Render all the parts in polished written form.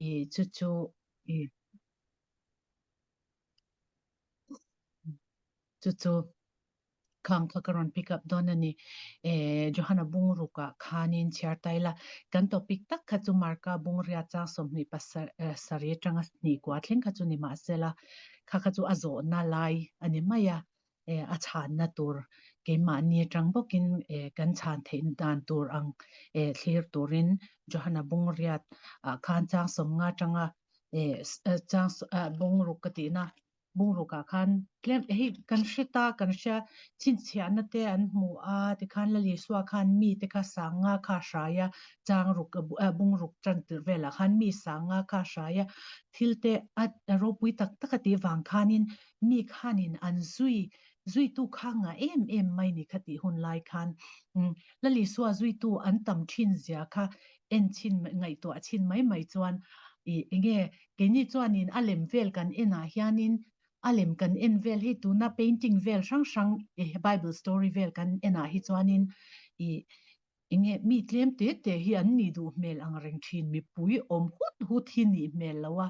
I chu chu i chu chu khang kha ka rawn pick up dawn a ni. Eh, Johana bungrukah khanin chhiar ta ila, kan topic tak kha chu Marka bungria chang 20 pasarih atanga hnih kua thleng kha chu ni mahsela, kha kha chu a zawhna lai a ni mai a, eh, a chhanna tur keimahni atang bawkin eh, kan chhan theih dan tur ang eh, thlir turin Johana bungriat ah khan chang 50 atanga eh, chang bungruk ka tihna bungrukah khan tlem hei kan hre ta kan hria chhinchhiahna te an hmu a tikhan Lal Isua khan mi te kha sanga kha hrai a changruk bungruk tan tirh velah khan mi sanga kha hrai a thil te a ropui tak tak a tih vang khanin mi khanin an zui zuitu kha ngah em em mai ni kha tih hun lai khan Lal Isua zuitu an tam thin zia kha en chhin ngaihtuah chhin mai mai chuan i enge Keini chuanin a lem vel kan enah hianin a lem kan en vel hi tuna painting vel hrang hrang Bible story vel kan enah hi chuanin i enge mi tlem te te hi an nih duh hmel ang reng thin mipui awm hut hut hi nih hmel lo a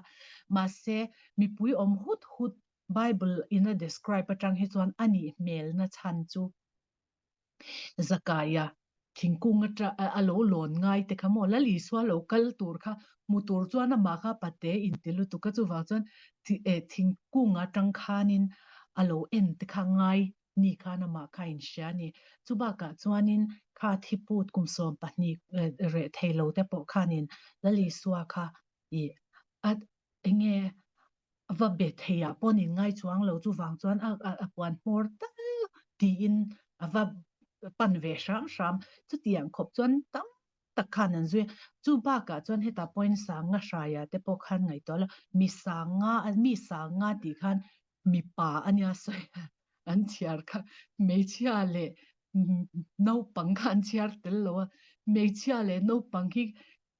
mahse mipui awm hut hut Bible in a describe atang hi chuan a nih hmel na chhan chu Zakaia thingkung atang a lo lawn ngai te kha maw Lal Isua lo kal tur kha hmu tur chuan amah kha pate inti lutuk a chuvang chuan thingkung atang khanin a lo en te kha ngai ni khan amah kha a inhria a ni. Chubakah chuanin kha thiput kum 12 reh thei lo te pawh khanin Lal Isua kha i a enge va be thei ah pawh an inngai chuang lo chuvang chuan a a puan hmawr tal tiin a va pan ve hram hram chutiang khawp chuan tam tak khan an zui a chu bakah chuan hetah point sanga hraia te pawh khan ngaihtuah la mi sanga mi sanga tih khan mipa ania sawi an chhiar kha hmeichhia leh naupang kha an chhiar tel lo a hmeichhia leh naupang hi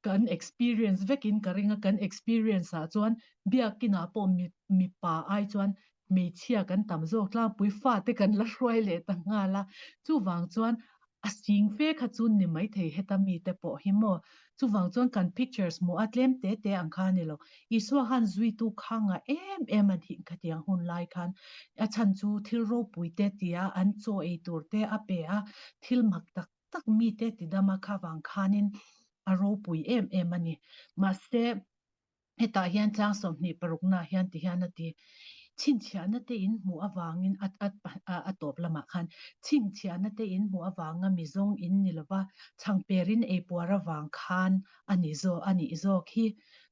kan experience vekin ka ring a, kan experience ah chuan biakinah pawh mi mipa ai chuan hmeichhia kan tam zawk tlangpui fate kan la hruai leh ta nghal a, chuvang chuan a sing fe kha chu ni maithei heta mite pawh hi maw, chuvang chuan kan pictures hmuh a tlem te te ang kha a ni lo, Isua khan zuitu kha ngah em em a nih khatiang hun lai khan a chhan chu thil ropui te tia an chaw ei tur te a pe a, thil mak tak tak mite tidam a kha vang khanin a ropui em em a ni. Mahse, hetah hian tlang 26 na hian ti hian a ti, Chhinchhiahna te in hmuh avangin a a a tawp lamah khan chhinchhiahna te in hmuh avanga mizawng in ni lova, chhangperin eipuar avang khan a ni zawk a nih zawk hi.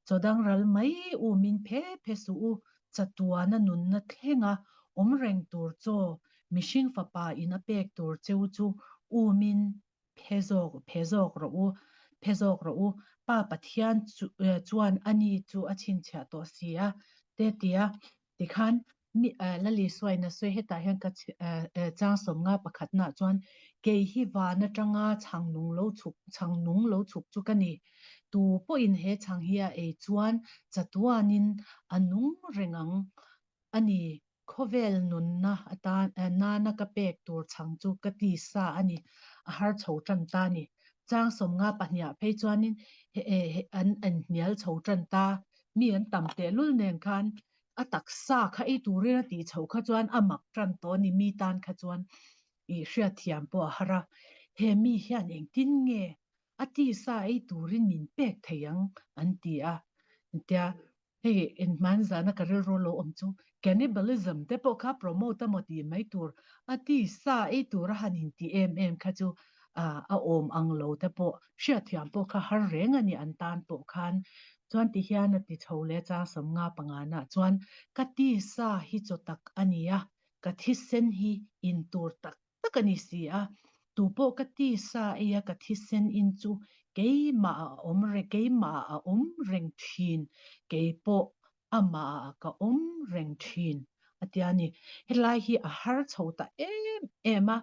Chawdang ral mai umin phe phe suh u, chatuana nunna thlenga awm reng tur chaw Mihring fapa in a pek tur cheu chu umin phe zawk phe zawk rawh u, phe zawk rawh u. Pa Pathian chuan ani chu a chhinchhiah tawh si a, te tia tikhan mi Lali Suaina sawi hetah hian ka chang 50 pakhatnaah chuan kei hi van atanga chhang nung lo chhuk chhang nung lo chhuk chu ka ni. Tu pawhin he chhang hi a ei chuan chatuanin a nung reng ang a ni. Khawvel nunna atan nana ka pek tur chhang chu ka ti sa a ni, a har chho tan ta a ni. Chang 52ah phei chuanin an inhnial chho tan ta, mi an tam tehlul nen khan a taksa kha ei turin a tih chhoh kha chuan a mak tan tawh a ni, mi tan kha chuan i hriatthiam pawh a har a. He mi hian engtin nge a tisa ei turin min pek thei ang an ti a, tia Hei inhman zana ka rilru lo awm chu cannibalism te pawh kha promote a maw tih mai tur a ti sa ei tur a han inti em em kha chu a awm ang lo te pawh hriatthiam pawh kha har reng a ni an tan pawh khan chuan ti hian a ti chho leh chang 55 na chuan ka ti sa hi chaw tak a ni a ka thisen hi in tur tak tak a ni si a, tupawh ka tisa ei a ka thisen in chu keimah a awm reng keimah a awm reng thin, keipawh amah ah ka awm reng thin a tia ni. Helai hi a har chho ta em em a,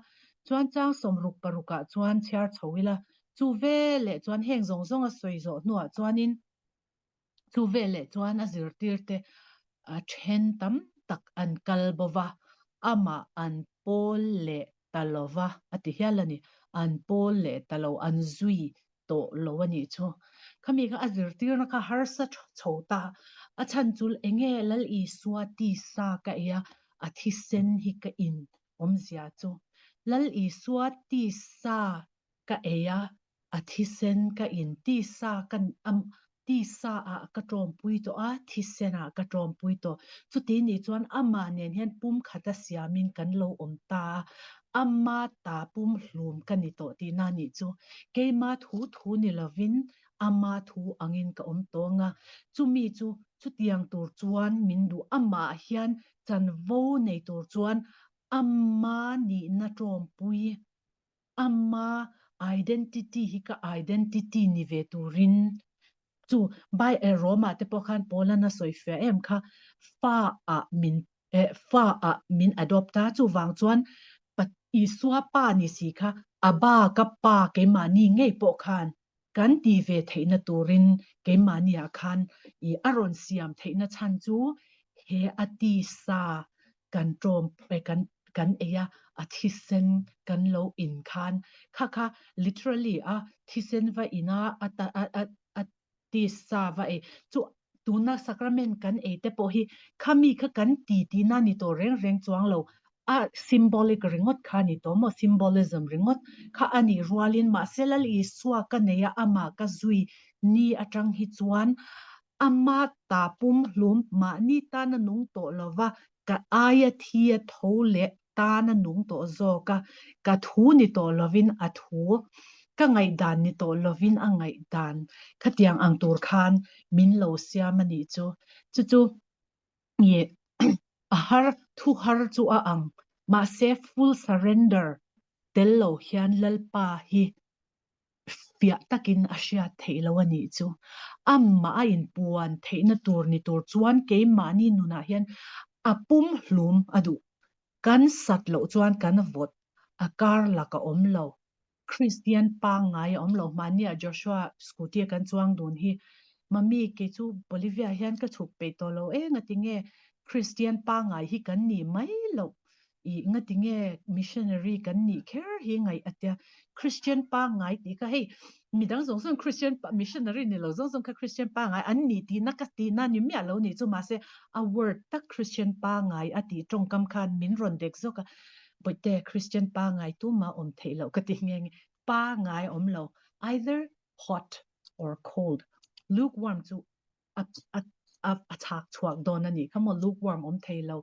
chuan chang 66 ah chuan chhiar chho ila, chu veleh chuan heng zawng zawng a sawi zawh hnuah chuanin Chu veleh chuan a zirtirte a then tam tak an kal bo va, amah an pawl leh ta lo va a ti hial a ni. An pawl leh ta lo, an zui tawh lo a nih chu. Khami kha a zirtirna kha harsa chho ta. A chhan chu enge Lal Isua tisa ka ei a, a thisen hi ka in awmzia chu. Lal Isua tisa ka ei a, a thisen ka in tisa ka tisa ah ka tawmpui tawh a, thisen ah ka tawmpui tawh. Chuti nih chuan amah nen hian pumkhata siamin kan lo awm ta a, ama ta pumhlum ka ni tawh tihna nih chu. Keima thu thu ni lovin ama thu angin ka awm tawh ang a, chumi chu chutiang tur chuan min duh amah hian chanvo nei tur chuan ama nihna tawmpui Ama identity hi ka identity ni ve turin chu Bai eh Rome ah te pawh khan Paul-an a sawi fiah em kha fa ah min eh fa ah min adopt a chuvang chuan Isua pa ni si kha Abba ka pa keimahni ngei pawh khan kan ti ve theihna turin keimahniah khan i a rawn siam theihna chhan chu he a tisa kan ṭawm kan kan ei a, a thisen kan lo in khan kha kha literally a thisen va in a a a a tisa va ei chu tuna sacrament kan ei te pawh hi khami kha kan ti tihna ni tawh reng reng chuang lo a symbolic ringawt kha a ni tawh maw symbolism ringawt kha a nih rualin mahse Lal Isua ka nei a amah ka zui ni atang hi chuan ama ta pumhlum mahni tana nung tawh lova ka aia thi a tho leh tana nung tawh zawk a ka thu ni tawh lovin a thu ka ngaihdan ni tawh lovin a ngaihdan khatiang ang tur khan min lo siam a nih chu chu chu nge a har thu har chu a ang mahse full surrender tel lo hian Lalpa hi fiah takin a hriat theih lo a nih chu. Amah a inpuan theihna tur ni tur chuan keimahni nunah hian a pum hlum a duh. Kan sat loh chuan kan vawt a kar lak a awm lo. Kristian pangngai a awm lo. Hmania Joshua scooty a kan chuang dun hi Mummy kei chu Bolivia hian ka chhuk peih tawh lo e ngati nge Kristian pangngai hi kan nih mai loh i ngati nge missionary kan nih kher hi ngaih a tia Christian pangngai tih kha hei midang zawng zawng Christian missionary ni lo zawng zawng kha Christian pangngai an nih tihna ka tihna ni miah lo nih chu mahse a word tak Christian pangngai a tih tawngkam khan min rawn dek zawk a Bawihte Christian pangngai tumah awm theih loh ka ti nghe nghe pangngai awm lo either hot or cold lukewarm chu a a a a chhak chhuak dawn a nih kha maw lukewarm awm thei lo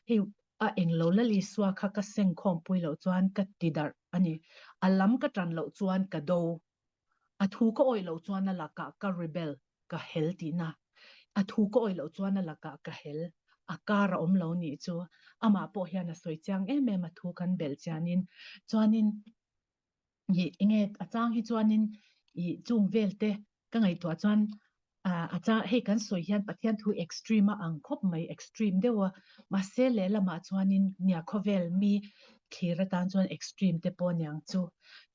hei a englo Lal Isua kha ka sengkhawm pui loh chuan ka ti darh a ni a lam ka tan loh chuan ka do a thu ka awih loh chuan a lakah ka rebel ka hel tihna a thu ka awih loh chuan a lakah ka hel a kar a awm lo nih chu amah pawh hian a sawi chiang em em a thu kan belh chianin chuanin i enge a chang hi chuanin i chung vel te ka ngaihtuah chuan a chang hei kan sawi hian Pathian thu extreme a ang khawp mai extreme deuh a mahse lehlamah chuanin nia khawvel mi thlir atan chuan extreme te pawh aniang chu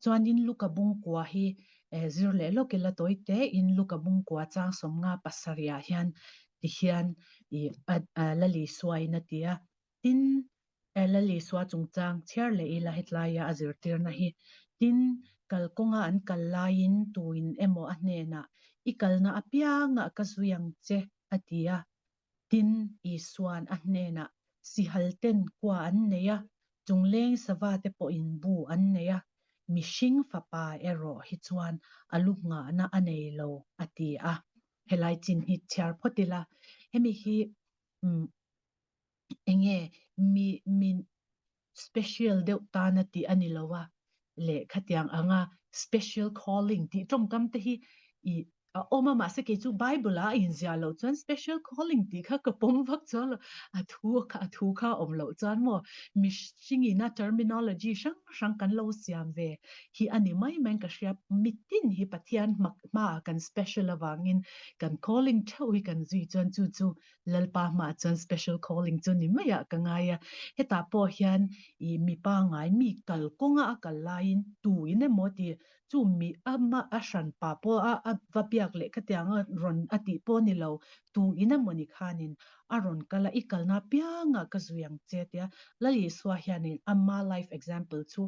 chuanin Luka bungkua hi zir leh lawk ila tawi te in Luka bungkua chang 50 pasarih hian tihian i Lal Isua in a ti a Tin, Lal Isua chungchang chhiar leh ila hetlaia a zirtirna hi. Tin, kalkawnga an kal laiin tuin emaw a hnenah, I kalna apiangah ka zui ang che, a ti a. Tin, Isua'n a hnenah, Sihalten kua an nei a, chungleng savate pawhin bu an nei a, mihring fapa erawh hi chuan a lu nghahna a nei lo, a ti a. Helai chin hi chhiar phawt ila, hemi hi umm enge mi mi special deuh tana tih a ni lo a leh khatiang anga special calling tih tawngkam te hi i a awm a mahse kei chu bible a inziah loh chuan special calling tih kha ka pawm vak chuan lo a thu a thu kha awm loh chuan maw mihring ina terminology hrang hrang kan lo siam ve hi a ni mai mai ka hria mitin hi Pathian hmaah kan special avangin kan calling theuh hi kan zui chuan chu chu Lalpa hmaah chuan special calling chu ni maiah ka ngai a, hetah pawh hian i mi pangngai mi kal kawnga a kal laiin tuin emaw ti chu mi ama a hranpa pawh a a va biak leh khatiang a rawn a tih pawh ni lo tuin emaw ni khanin a rawn kal a i kalna apiangah ka zui ang che tia Lal Isua hianin ama life example chu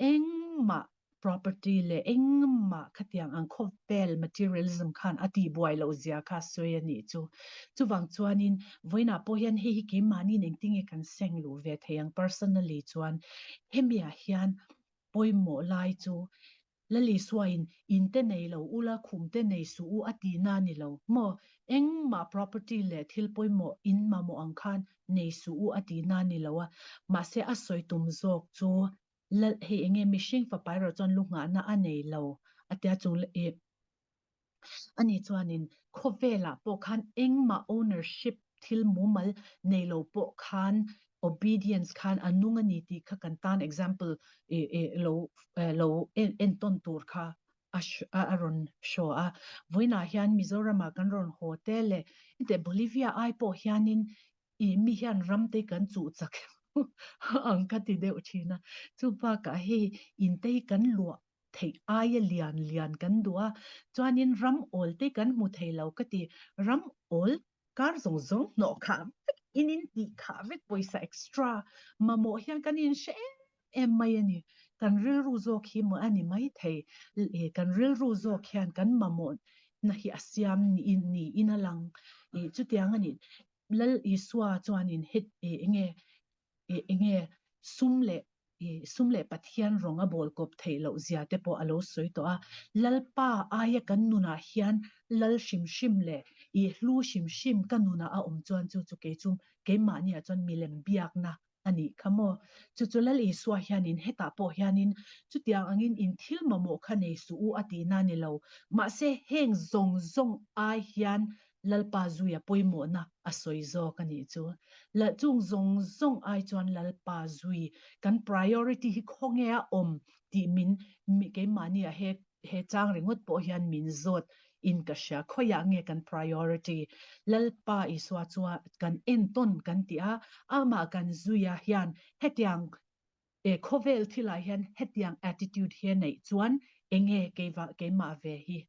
engmah. property leh engmah khatiang ang khawvel materialism khan a tihbuai loh zia kha a sawi a nih chu. Chuvang chuanin vawiinah pawh hian hei hi keimahniin engtinge kan seng luh ve thei ang personally chuan hemiah hian pawimawh lai chu Lalisua-in in te nei lo ula khum te nei suh u a tihna a ni lo maw? Engmah property leh thil pawimawh in mamawh ang khan nei suh u a tihna a ni lo a, mahse a sawi tum zawk chu Lal hei enge mihring fapa erawh chuan lu nghahna a nei lo a tia chung i ani chuanin khawvelah pawh khan engmah ownership thil mumal nei lo pawh khan obedience khan a nung a ni tih kha kan tan example i i lo lo entawn tur kha a a rawn show a. Vawiinah hian Mizoramah kan rawn haw te leh heti Bolivia ai pawh hianin I mi hian ram te kan chuh chak ang ka ti deuh thin a, chu bakah hei in te hi kan luah theih aia lian lian kan duh a, chuanin ram awl te kan hmu thei lo ka ti, ram awl kar zawng zawng hnawh khah vek in in tih khah vek pawisa extra mamawh hian kan inhre em em mai a ni, kan rilru zawk hi maw a ni mai thei, kan rilru zawk hian kan mamawh na hi a siam niin niin a lang, chutiang a nih Lal Isua chuanin het enge enge sum leh sum leh Pathian rawng a bawl kawp theih loh zia te pawh a lo sawi tawh a. Lalpa aia kan nunah hian lal hrim hrim leh i hlu hrim hrim ka nunah a awm chuan chu chu kei chu keimahniah chuan milem biakna a nih kha maw? Chu chu Lal Isua hianin hetah pawh hianin chutiang angin in thil mamawh kha nei suh u a tihna a ni lo. Mahse, heng zawng zawng ai hian Lalpa zuia pawimawhna a sawi zawk a nih chu. Lal chung zawng zawng ai chuan Lalpa zui kan priority hi khawnge a awm tih min keimahniah he he chang ringawt pawh hian min zawt in ka hria. Khawiah nge kan priority? Lalpa Isua chuan kan entawn kan tih a, amah kan zuia hian hetiang e khawvel thilah hian hetiang attitude hi a neih chuan enge keiva keimah ve hi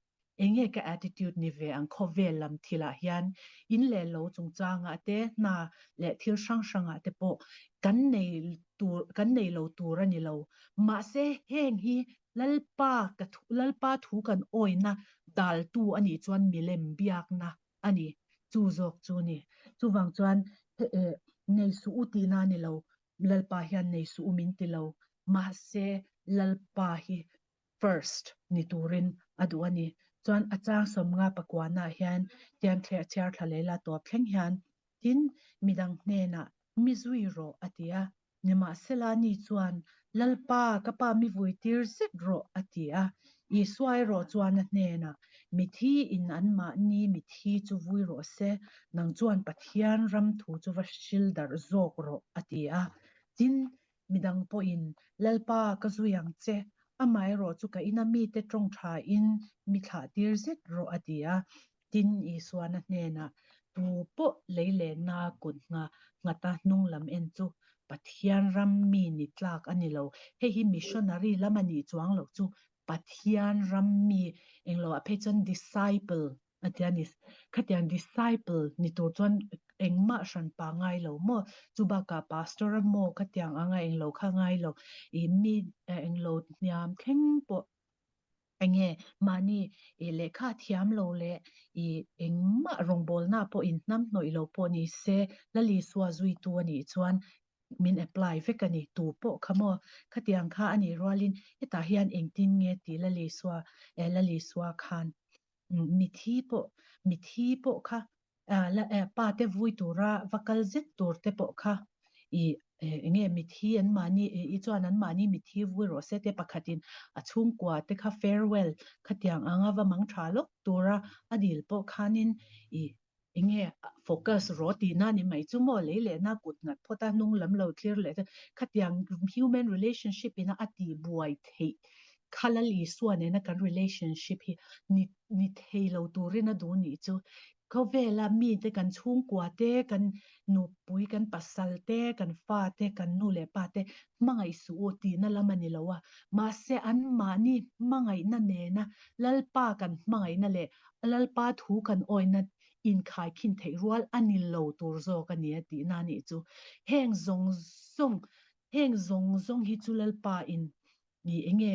enge ka attitude ni ve ang khawvel lam thilah hian in leh lo chungchangah te hna leh thil hrang hrangah te pawh kan nei tur kan nei lo tur a ni lo. Mahse heng hi Lalpa ka thu Lalpa thu kan awina daltu a nih chuan milem biakna a ni. Chu zawk chu ni. Chuvang chuan nei suh u tihna a ni lo. Lalpa hian nei suh u min ti lo. Mahse Lalpa hi first ni turin a duh a ni. Chuan a chang 50 pakuana hian tiang chhiar thla leh la tawp thleng hian tin midang hnenah mi zui rawh a ti a. Nimahsela ni chuan, Lalpa, ka pa mi vui tir zet rawh, a ti a. Isua erawh chuan a hnenah, Mithi in anmahni mithi chu vui rawh se, nang chuan Pathian ram thu chu va hril darh zawk rawh, a ti a. Tin, midang pawhin, Lalpa, ka zui ang che, amah erawh chu ka ina mite tawng thain mi thlah tir zet rawh, a ti a. Tin, Isuana hnenah, Tu pawh lei lehna kut ngha nghata hnung lam en chu Pathian ram mi ni tlak a ni lo. Hei hi missionary lam a nih chuang loh chu Pathian ram mi englo ah phei chuan disciple a tia ni. Khatiang disciple ni tur chuan engmah hran pa ngai lo maw? Chu bakah pastor a maw khatiang anga englo kha ngai lo. Ih mi englo hniam thleng pawh Enge mahni i lehkha thiam lo leh i engmah rawngbawlna pawh in hnam hnawih lo pawh ni se Lalisua zuitu a nih chuan min apply vek a ni tu pawh kha maw khatiang kha a nih rualin hetah hian engtin nge tih Lalisua eh Lalisua khan mithi pawh mithi pawh kha pa te vui tura va kal zet tur te pawh kha i enge mithi an mahni i chuan an mahni mithi vui rawh se te pakhatin a chhungkua te kha farewell khatiang anga va mang tha lawk tura a dil pawh khanin i enge focus rawh tihna ni mai chu maw lei lehna kut nghat phawt a hnung lam lo thlir leh te khatiang human relationship ina a tih buai theih kha Lal Isua nena kan relationship hi ni ni thei lo turin a duh nih chu. Khawvela mite kan chhungkua te, kan nupui, kan pasal te, kan fa te, kan nu leh pa te hmangaih suh u tihna lam a ni lo a. Mahse anmahni hmangaihna nena Lalpa kan hmangaihna leh Lalpa thu kan awihna inkhaikhin theih rual a ni lo tur zawk a ni a tihna a nih chu. Heng zawng zawng heng zawng zawng hi chu Lalpa in ni enge.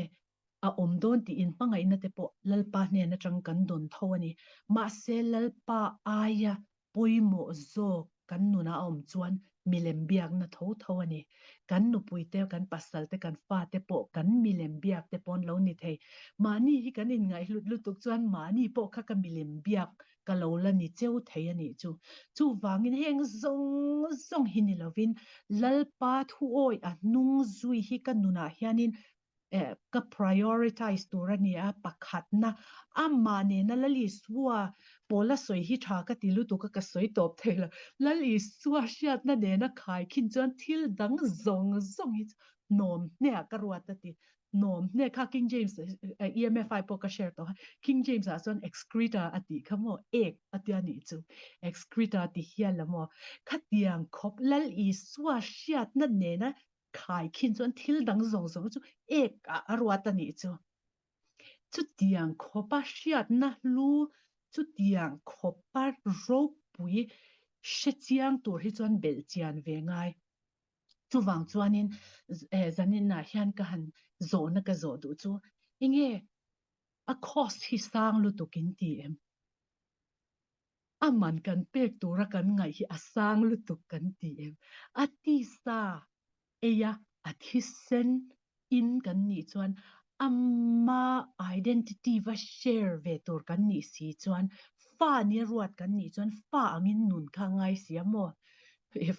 A awm dawn tih inhmangaihna te pawh Lalpa hnen atang kan dawn tho a ni. Mahse Lalpa aia pawimawh zawk kan nunah a awm chuan milem biakna tho tho a ni. Kan nupui te, kan pasal te, kan fate pawh kan milem biak te pawh an lo ni thei. Mahni hi kan inngaihhlut lutuk chuan mahni pawh kha ka milem biak ka lo la ni cheu thei a nih chu. Chuvangin heng zawng zawng hi ni lovin Lalpa thuawi a hnung zui hi ka nunah hianin eh ka prioritize tur a ni a, pakhatna amah nena Lal Isua pawl a sawi hi tha ka ti lutuk a, ka sawi tawp thei lo. Lal Isua hriatna nena khai khin chuan thil dang zawng zawng hi chu hnawm hneah ka ruat a ti. Hnawm hne kha King James EMFI pawh ka share tawh a, King James ah chuan excreta a tih kha maw, ek a tia nih chu, excreta ti hial la maw, khatiang khawp Lal Isua hriatna nena Khai khin chuan thil dang zawng zawng chu ek ah a ruat a nih chu. Chutiang khawpa hriatna hlu, chutiang khawpa ropui hre chiang tur hi chuan belh chian ve ngai. Chuvang chuanin zaninah hian ka han zawhna ka zawh duh chu enge a cost hi sang lutuk in ti em? A man kan pek tura kan ngaih hi a sang lutuk kan ti em? A tisa eia a thisen in kan nih chuan ama identity va share ve tur kan nih si chuan fa nia ruat kan nih chuan fa angin nun kha ngai si a maw?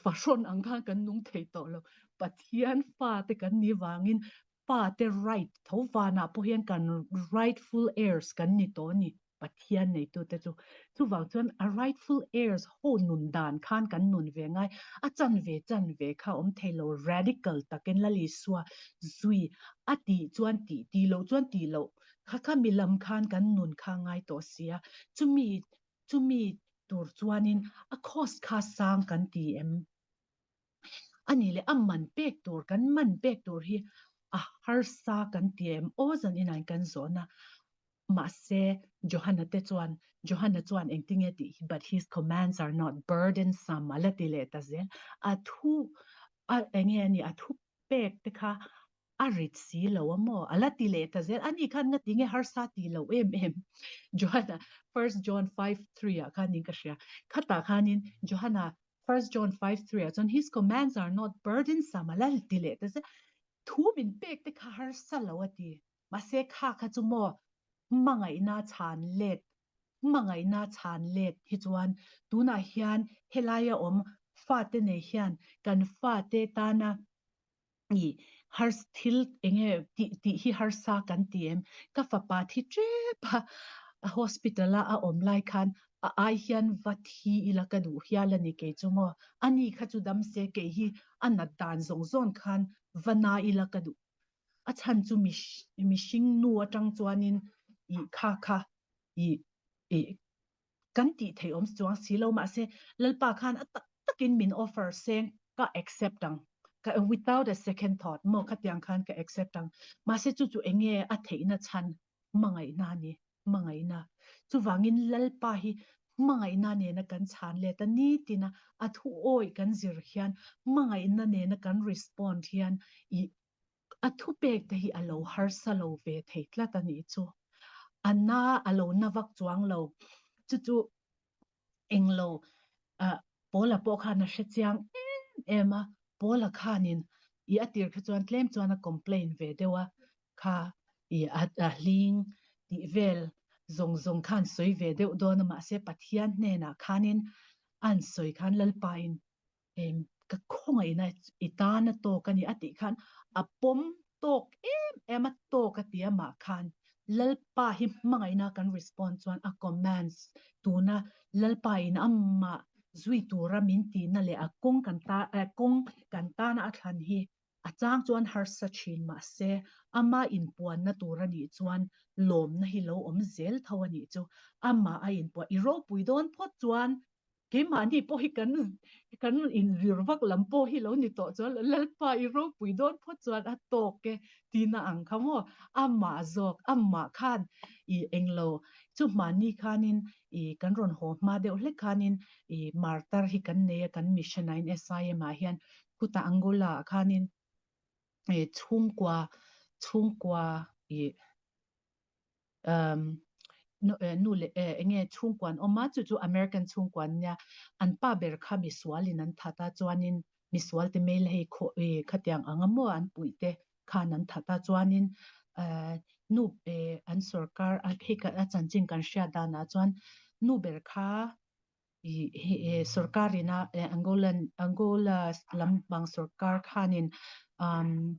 Fahrawn ang khan kan nung thei tawh lo. Pathian fate kan nih vangin fate right tho vanah pawh hian kan rightful heirs kan ni tawh a ni. Pathian neitute chu. Chuvang chuan a rightful heirs ho nun dan khan kan nun ve ngai, a chanve chanve kha awm thei lo, radical takin Lal Isua zui a tih chuan tih, tih loh chuan tih loh kha kha mi lam khan kan nun kha ngai tawh si a, chumi chumi tur chuanin a cost kha sang kan ti em? A nih leh a man pek tur kan man pek tur hi a harsa kan ti em? Aw zan inah kan zawhna mahse Johana te chuan Johana chuan engtinge tih hi but his commands are not burdensome a la ti leh ta zel. A thu a enge a nih a thu pek te kha a rit si lo a maw? A la ti leh ta zel. Ani khan nga ti nge harsa ti lo em em? Johana, First John 5:3 ah khanin ka hria. Khatah khanin Johana, First John 5:3 ah chuan his commands are not burdensome a la ti leh ta zel. Thu min pek te kha harsa lo a ti. Mahse kha kha chu maw hmangaihna chhan let, hmangaihna chhan let hi chuan tunah hian helaia awm fate nei hian kan fate tana I hars thil enge tih tih hi harsa kan ti em? Ka fapa thi tep a, a hospital a a awm lai khan a ai hian va thi ila ka duh hial a ni kei chu maw? Ani kha chu dam se kei hi a nat dan zawng zawn khan va na ila ka duh. A chhan chu mihring nu atang chuanin i kha kha i i kan tih theih awm chuang si lo mahse Lalpa khan a tak takin min offer seng ka accept ang ka without a second thought maw khatiang khan ka accept ang mahse chu chu enge a theihna chhan hmangaihna a ni hmangaihna chuvangin Lalpa hi hmangaihna nena kan chhan let a nitina a thu awih kan zir hian hmangaihna nena kan respond hian i A thupek te hi a lo harsa lo ve thei tlat a nih chu. A na a lo na vak chuang lo. Chu chu englo ah Paula pawh khan a hre chiang em em a, Paula khanin i a tir kha chuan tlem chuan a complain ve deuh a, kha i a hling tih vel zawng zawng khan sawi ve deuh dawn a, mahse Pathian hnenah khanin a han sawi khan Lalpain Eng ka khawngaihna i tan a tawk a ni a tih khan a pawm tawk em em a tawk a ti amah khan Lalpa hi hmangaihna kan respond chuan a commands tuna Lalpa in amah zui tura min tihna leh a kawng kan ta kawng kan tana a thlan hi a chang chuan harsa thin mahse ama inpuanna tur a nih chuan lawmna hi lo awm zel tho a nih chu amah a inpuan i ropui dawn phawt chuan Keimahni pawh hi kan kan inzir vak lam pawh hi lo ni tawh chuan Lalpa i ropui dawn phawt chuan a tawk e tina ang kha maw amah zawk amah khan i englo chu hmahni khanin i kan rawn haw hma deuh hlek khanin i martar hi kan nei a kan mission ah in SIM ah hian khutah Angola ah khanin chhungkua chhungkua i. Um, nu, eh, nu leh eh, enge chhungkua an awm a, chu chu American chhungkua an nia. An pa ber kha misualin an that a, chuanin misual te mail hei khaw eh, khatiang ang a maw an puih te khan an that a, chuanin eh, nu eh, an sorkar a hei a chanchin kan hriat danah chuan nu ber kha i sorkar ina Angolan Angola lampang sorkar khanin um,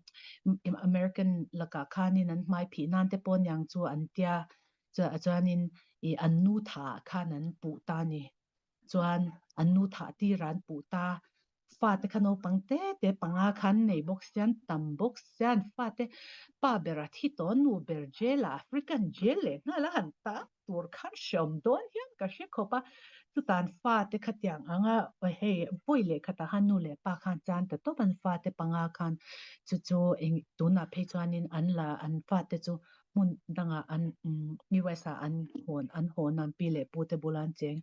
American laka khanin an hmai phih nan te pawh niang chu an tia chuanin i an nu tha khan an puh ta ni chuan an nu tha tir an puh ta fate kha naupang te te panga khan nei bawk sian tam bawk sian fate pa ber a thi tawh nu ber jail ah African jail leh nghal a han ta tur khan hreawm dawn hian ka hre khawp a, chutan fate khatiang anga hei vawi leh khatah khan nu leh pa khan chan ta tawp an fate panga khan chu chu eng tunah phei chuanin an la an fate chu hmun dangah an US ah an hawn an hawn an pi leh pu te bula an cheng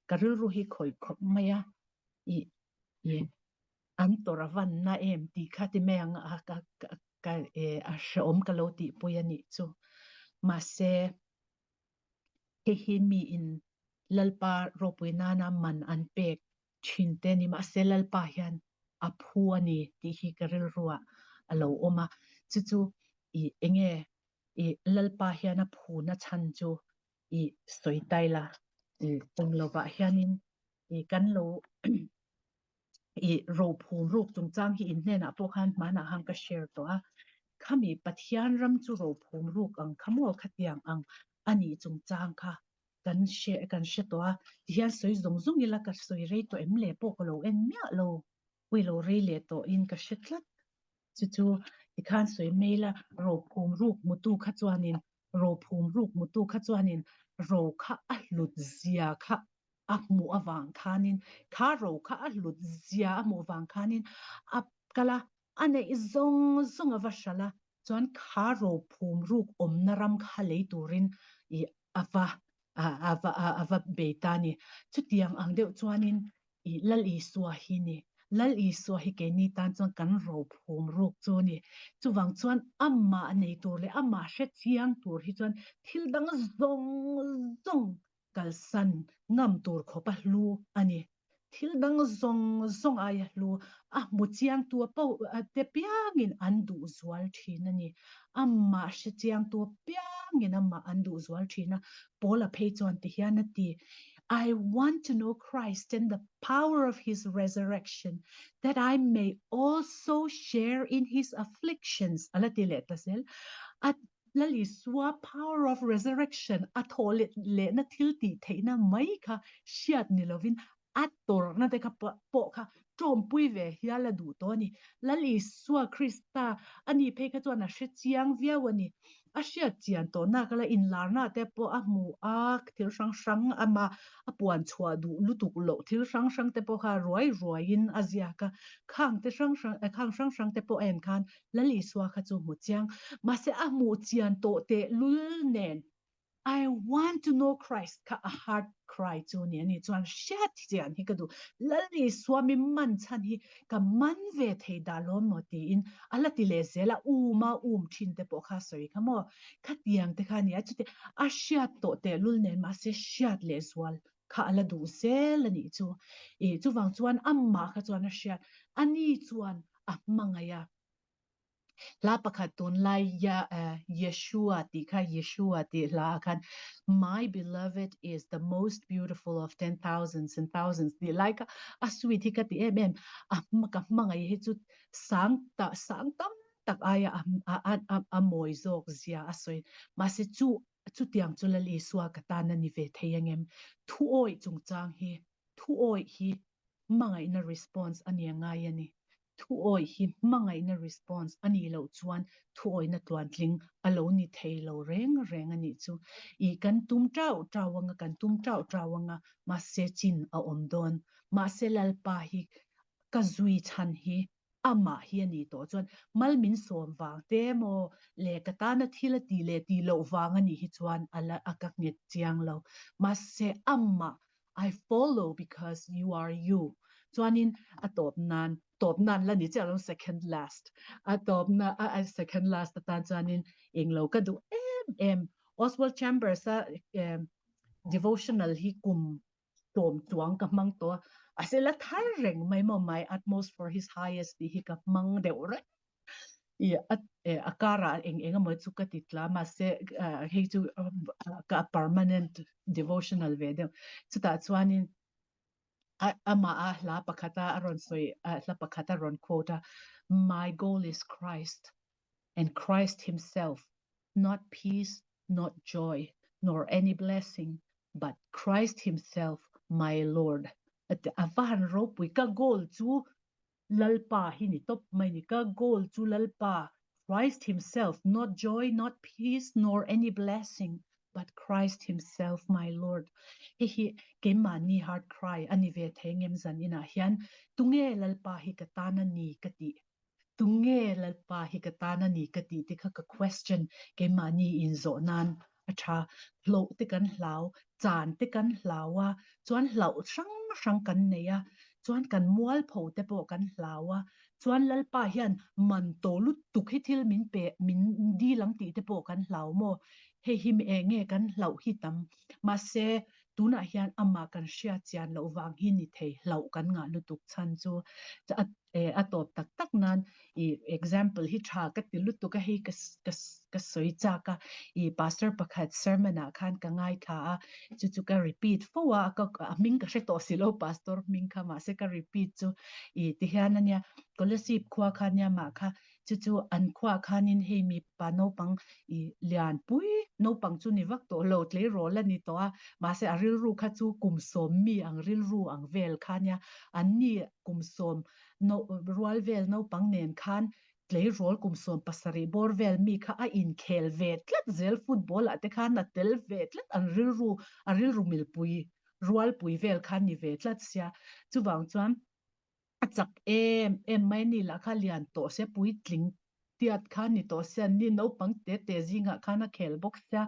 ka rilru hi khawih khawp mai a i i an tawrh a van na em tih kha ti mai ang a ka ka e a hreawm ka lo tihpui a nih chu mahse hei hi mi in Lalpa ropui nana man an pek thin te ni mahse Lalpa hian a phu a ni tih hi ka rilruah a lo awm a chu chu i enge i Lalpa hian a phu na chhan chu i sawi tai la i eng lovah hianin i kan lo i rophum ruk chungchang hi in hnenah pawh khan hmanah khan ka share tawh a, khami Pathian ram chu rophum ruk ang kha maw khatiang ang a nih chungchang kha kan hre kan hre tawh a, tihian sawi zawng zawng ila ka sawi rei tawh em le pawh ka lo en miah lo, ui lo rei leh tawhin ka hre tlat. Chu chu tikhan sawi mai ila rophum ruk hmutu kha chuanin rophum ruk hmutu kha chuanin ro kha a hlut zia kha a hmuh avang khanin kha ro kha a hlut zia a hmuh vang khanin a kal a, a neih zawng zawng a va hralh a, chuan kha ro phum ruk awmna ram kha lei turin i a va a va a va bei ta a ni. Chutiang ang deuh chuanin i Lal Isua hi ni. Lal Isua hi keini tan chuan kan ro phum ruk chu a ni. Chuvang chuan amah nei tur leh amah hrechiang tur hi chuan thil dang zawng zawng kalsan ngam tur khawp a hlu a ni. Thil dang zawng zawng aia hlu a hmu chiangtu pawh te piangin an duh zual thin a ni. Amah hre chiangtu piangin amah an duh zual thin a. Paula phei chuan ti hian a ti, I want to know Christ and the power of his resurrection, that I may also share in his afflictions. A la ti leh ta zel. A Lal Isua power of resurrection a thawh leh lehna thil tih theihna mai kha hriat ni lovin a tawrhna te kha pawh kha tawmpui ve hial a duh tawh a ni. Lal Isua Krista a nih phei kha chuan a hre chiang viau a ni. A hriat chian tawhna kha la inlarna te pawh a hmu a, thil hrang hrang ama a puan chhuah duh lutuk loh thil hrang hrang te pawh kha ruai ruaiin a ziak a. Khang te hrang hrang khang hrang hrang te pawh a en khan Lal Isua kha chu hmu chiang. Mahse a hmuh chian tawh teh lul nen I want to know Christ kha a heart cry chu ni a ni. Chuan hriat chian hi ka duh. Lal Isua mi man chhan hi ka man ve thei dah lawm maw tiin a la ti leh zel a, um a um thin te pawh kha a sawi kha maw. Khatiang te kha a ni a, chuti a hriat tawh teh lul nen mahse hriat leh zual kha a la duh zel a nih chu. I chuvang chuan amah kha chuan a hriat, ani chuan a hmangaih a. Hla pakhat tunlai ya Yeshua tih kha Yeshua tih hla ah khan My beloved is the most beautiful of ten thousands and thousands tih lai kha a sweet hi ka ti em em a ka hmangaih hi chu sang ta sang tam tak aia a a a mawi zawk zia a sawi mahse chu chutiang chu Lal Isua ka tan a ni ve thei angem thuawih chungchang hi thuawih hi hmangaihna response a nia ngai a ni. Thuawih hi hmangaihna response a nih loh chuan thuawihna tluantling a lo ni thei lo reng reng a nih chu. I kan tum tau tau anga, kan tum tau tau anga, mahse chin a awm dawn. Mahse Lalpa hi ka zui chhan hi amah hi a nih tawh chuan mal min sawm vang te emaw leh ka tana thil a tih leh tih loh vang a nih hi chuan a la a ka nghet chiang lo. Mahse amah I follow because you are you. Chuanin a tawp nan, tawp nan la ni chiah lo second last. A tawp na, a second last atan chuanin englo ka duh em em. Oswald Chambers a devotional hi kum tawm chuang ka hmang tawh a, a se la thar reng mai maw my utmost for his highest tih hi ka hmang deuh reng. I a a karah eng eng emaw chu ka ti tla mahse hei chu ka permanent devotional ve deuh. Chutah chuanin amah a hla pakhata a rawn sawi hla pakhat a rawn quote a, My goal is Christ and Christ himself, not peace, not joy, nor any blessing, but Christ himself, my Lord. A ti a va han ropui ka goal chu Lalpa hi ni tawp mai ni ka goal chu Lalpa Christ himself, not joy, not peace, nor any blessing, but Christ himself, my Lord. Hei hi keimahni heart cry a ni ve thei ngem zan inah hian tunge Lalpa hi ka tan a ni ka tih Tunge Lalpa hi ka tan a ni ka tih te kha ka question keimahni inzawh nan a tha. Hlauh te kan hlau, chan te kan hlau a, chuan hlauh hrang hrang kan nei a, chuan kan mualpho te pawh kan hlau a, chuan Lalpa hian man to lutuk hi thil min pe min dil ang tih te pawh kan hlau maw? Hei hi eng nge kan hlauh hi tam? Mahse tunah hian amah kan hriat chian loh vang hi ni thei hlauh kan ngah lutuk chhan chu a eh a tawp tak tak nan i example hi tha ka ti lutuk a hei ka ka ka sawi chak a i pastor pakhat sermon ah khan ka ngaithla a chu chu ka repeat fo a ka a hming ka hre tawh si lo pastor hming kha mahse ka repeat chu i ti hian ania Kolasib khua kha nia mah kha Chu chu an khuah khanin hei mipa naupang i lianpui naupang chu ni vak tawh lo, tleirawl a ni tawh a, mahse a rilru kha chu kum sawm mi ang rilru ang vel kha nia, anni kum sawm rual vel naupang nen khan tleirawl kum 17 bawr vel mi kha a inkhel ve tlat zel, football ah te khan a tel ve tlat, an rilru a rilru milpui rualpui vel kha ni ve tlat sia, chuvang chuan A chak em em mai ni lah kha lian tawh se puitling tiat kha ni tawh se an ni naupang te te zingah khan a khel bawk sia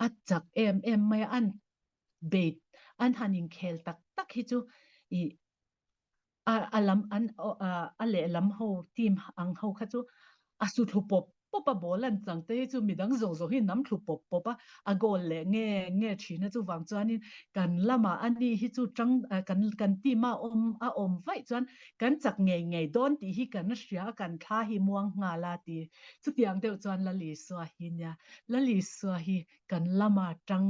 a chak em em mai a an beit an han inkhel tak tak hi chu ih a a lam an a lehlam ho team ang ho kha chu A su thlu pawp pawp a, ball an chang te hi chu midang zawng zawng hi nam thlu pawp pawp a, a goal leh nge nge thin a, chuvang chuanin kan lamah a ni hi chu tang kan kan team a awm a awm vaih chuan kan chak ngei ngei dawn tih hi kan hria a, kan thla hi muang nghal a ti. Chutiang deuh chuan Lalisua hi nia, Lalisua hi kan lama tang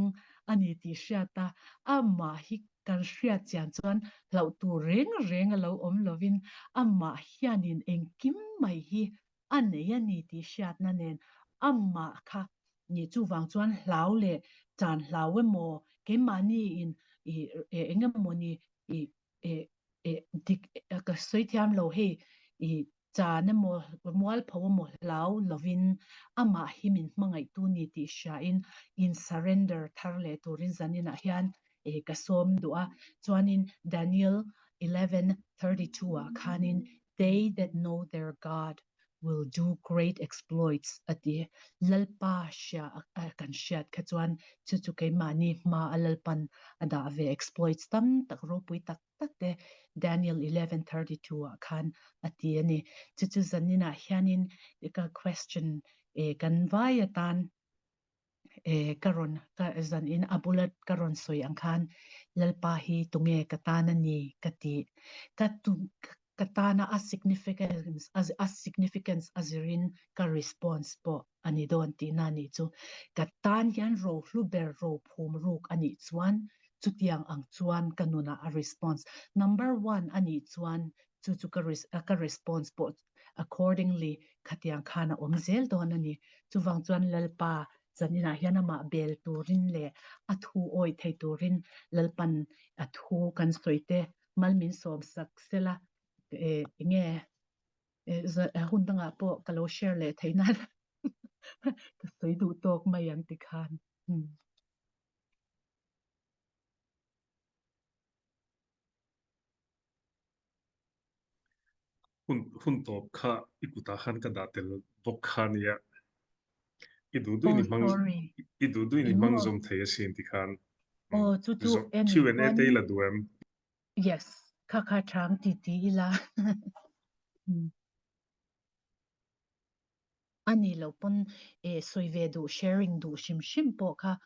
a ni tih hriat a, amah hi kan hriat chian chuan hlauh tur reng reng a lo awm lovin amah hianin engkim mai hi a nei a ni tih hriatna nen amah kha ni chuvang chuan hlau leh chan hlau emaw keimahniin i eng emaw ni i dik ka sawi thiam lo hei i chan emaw mualpho emaw hlau lovin amah hi min hmangaihtu ni tih hriain in surrender thar leh turin zaninah hian ka sawm duh a. Chuanin Daniel 11:32 ah khanin they that know their God will do great exploits a ti. Lalpa hria kan hriat kha chuan chu chu keimahni hma a Lalpan a dah ve exploits tam tak ropui tak tak te Daniel 11:32 ah khan a ti a ni. Chu chu zaninah hianin ka question kan vai atan ka rawn ka zanin a bula ka rawn sawi ang khan Lalpa hi tunge ka tan a ni ka ti ka tu ka tana a significance a significance a zirin ka response pawh a ni dawn tihna a nih chu. Ka tan hian rohlu ber rophum ruk a nih chuan chutiang ang chuan ka nunah a response number one a nih chuan chu chu ka ka response pawh accordingly khatiang khan a awm zel dawn a ni. Chuvang chuan Lalpa zaninah hian amah bel turin leh a thu awi thei turin Lalpan a thu kan sawi te mal min sawm sak sela enge hun dangah pawh ka lo share leh theih nan ka sawi duh tawk mai ang ti khan. Hun hun tawp kha i kutah khan ka dah tel bawk kha nia. I duh duhin i hmang i duh duhin i hmang zawm thei asin ti khan. Aw chu chu en Q&A te i la duh em? Yes, kha kha chang ti ti ila. A ni lo pawn eh sawi ve duh sharing duh hrim hrim pawh kha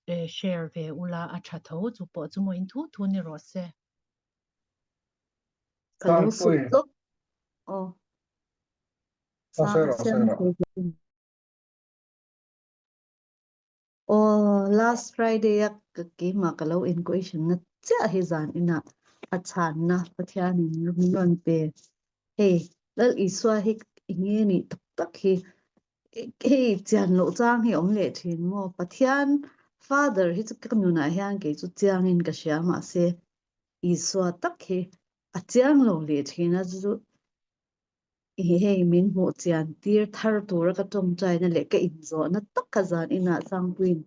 eh share ve ula a tha tho chu pawh chu maw in thu thu ni rawh se. Ka lo sawi lawk. Aw. Sawi rawh, sawi rawh. Aw, last Friday a ka keimah ka lo in question na chiah hi zan inah a chhanna Pathianin min rawn pe. Hei, Lal Isua hi enge nih tak tak hi hei chian loh chang hi awm leh thin maw? Pathian Father hi chu ka nunah hian kei chu chiangin ka hria mahse Isua tak hi a chiang lo leh thin a chu Hei min hmuh chian tir thar tura ka tawngtaina leh ka inzawhna tak kha zan inah Sangpuiin.